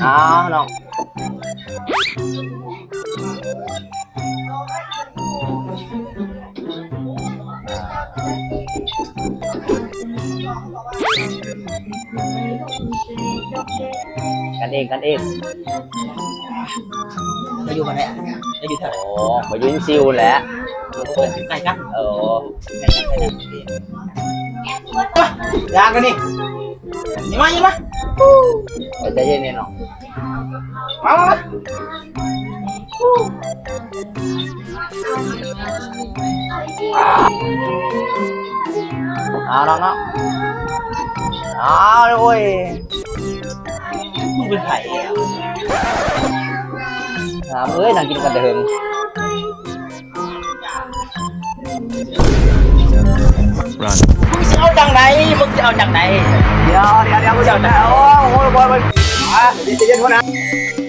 ອ້າວນ້ອງ ກັນເອງ ກັນເອງ. ເຈົ້າຢູ່ບ່ອນໃດ? ເຈົ້າຢູ່ແຖວໃດ? ໂອ້ ຂ້ອຍຢູ່ອິນຊິວແຫຼະ. ໂອ້ ໃກ້ກັນ. ເອີ ຢາກະນີ້ ຍິງມາ ຍິງມາ. ໃຈເຢັນໆ ເນາະ. ມາ ມາ ມາ. ເອົາເນາະ ເອົາ ໂອ້ຍ ມຶງເປັນໃຜ? ຖາມເອີຍ ນັ່ງກິນກັນແຕ່ເຫິງ. Run. ມຶງຊິເອົາຈັ່ງໃດ? ມຶງຊິເອົາຈັ່ງໃດ? ດຽວ ດຽວ ດຽວ ດຽວ ໂອ້ຍ ໂອ້ຍ ໂອ້ຍ ອ່ະ ໃຈເຢັນ ຫົວໜ້າ.